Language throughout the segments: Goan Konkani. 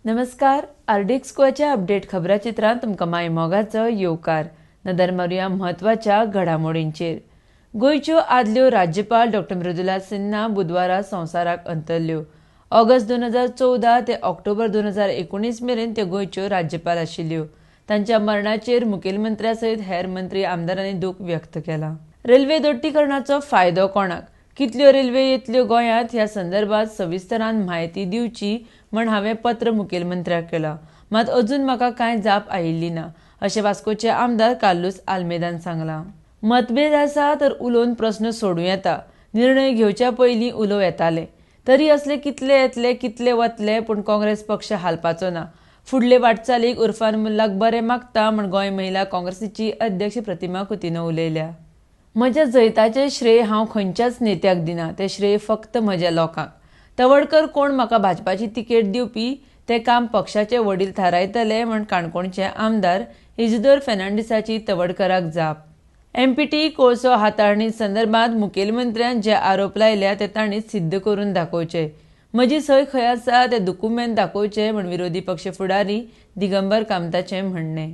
नमस्कार, आरडीएक्स गोवाच्या अपडेट खबराचित्रांत तुमकां माय मोगाचो येवकार. नदर मारुया म्हत्वाच्या घडामोडींचेर. गोंयच्यो आदल्यो राज्यपाल डॉक्टर मृदुला सिन्हा बुधवारा संवसाराक अंतरल्यो. ऑगस्ट 2014 ते ऑक्टोबर 2019 मेरेन त्यो गोंयच्यो राज्यपाल आशिल्ल्यो. तांच्या मरणाचेर मुखेलमंत्र्या सयत हेर मंत्री आमदारांनी दूख व्यक्त केलां. रेल्वे दोट्टीकरणाचो फायदो कोणाक, कितल्यो रेल्वे येतल्यो गोंयांत ह्या संदर्भात सविस्तरान म्हायती दिवची म्हण हांवें पत्र मुखेलमंत्र्याक केलां, मात अजून म्हाका कांय जाप आयिल्ली ना, अशें वास्कोचे आमदार कार्लूस आल्मेदान सांगलां. मतभेद आसा तर उलोवन प्रस्न सोडूं येता, निर्णय घेवच्या पयलीं उलोवं येतालें, तरी असले कितले येतले कितले वतले, पूण काँग्रेस पक्ष हालपाचो ना. फुडले वाटचालीक उर्फान मुल्लाक बरें मागता म्हण गोंय महिला काँग्रेसीची अध्यक्ष प्रतिमा कुतिन्हो उलयल्या. म्हज्या जैताचें श्रेय हांव खंयच्याच नेत्याक दिना, तें श्रेय फक्त म्हज्या लोकांक. तवडकर कोण म्हाका भाजपाची तिकेट दिवपी तें काम पक्षाचे वडील थारायतले म्हण काणकोणचे आमदार इजिदोर फेर्नांडीसाची तवडकराक जाप. एमपीटी कोळसो हाताळणी संदर्भात मुखेलमंत्र्यान जे आरोप लायल्या ते तांणी सिद्ध करून दाखोवचे, म्हजी सय खंय आसा ते दुकुमेंत दाखोवचे म्हण विरोधी पक्ष फुडारी दिगंबर कामताचें म्हणणें.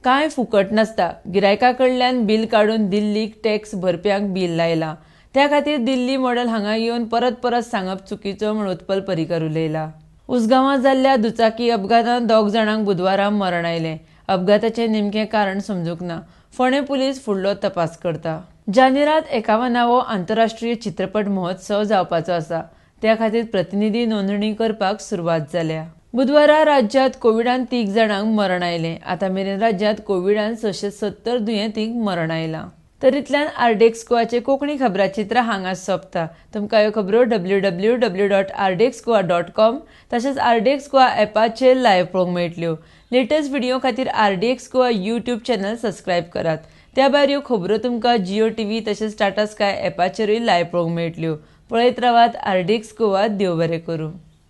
कांय फुकट नासता, गिरायका कडल्यान बील काडून दिल्लीक टॅक्स भरप्यांक बील लायलां, त्या खातीर दिल्ली मॉडेल हांगा येवन परत परत सांगप चुकीचो म्हण उत्पल पर्रीकर उलयला. उसगांवां जाल्ल्या दुचाकी अपघातांत 2 जाणांक बुधवारा मरण आयलें. अपघाताचें नेमकें कारण समजूंक ना. फोंडें पुलीस फुडलो तपास करता. जानेरात 51वो आंतरराष्ट्रीय चित्रपट महोत्सव जावपाचो आसा, त्या खातीर प्रतिनिधी नोंदणी करपाक सुरवात जाल्या. बुधवारा राज्यांत कोविडान 3 जाणांक मरण आयलें. आतां मेरेन राज्यांत कोविडान 670 दुयेंतींक मरण आयलां. तर इतल्यान आरडीएक्स गोवाचे कोंकणी खबराचित्र हांगा सोंपता. तुमकां ह्यो खबरो www.rdxgoa.com तशेंच आरडीएक्स गोवा ॲपाचेर लायव्ह पळोवंक मेळटल्यो. लेटस्ट व्हिडिओ खातीर RDX Goa YouTube channel subscribe करात. त्या भायर ह्यो खबरो तुमकां जिओ टीव्ही तशेंच टाटा स्काय ॲपाचेरूय लायव्ह पळोवंक मेळटल्यो. पळयत रावात आरडीएक्स गोवा. देव बरें करूं.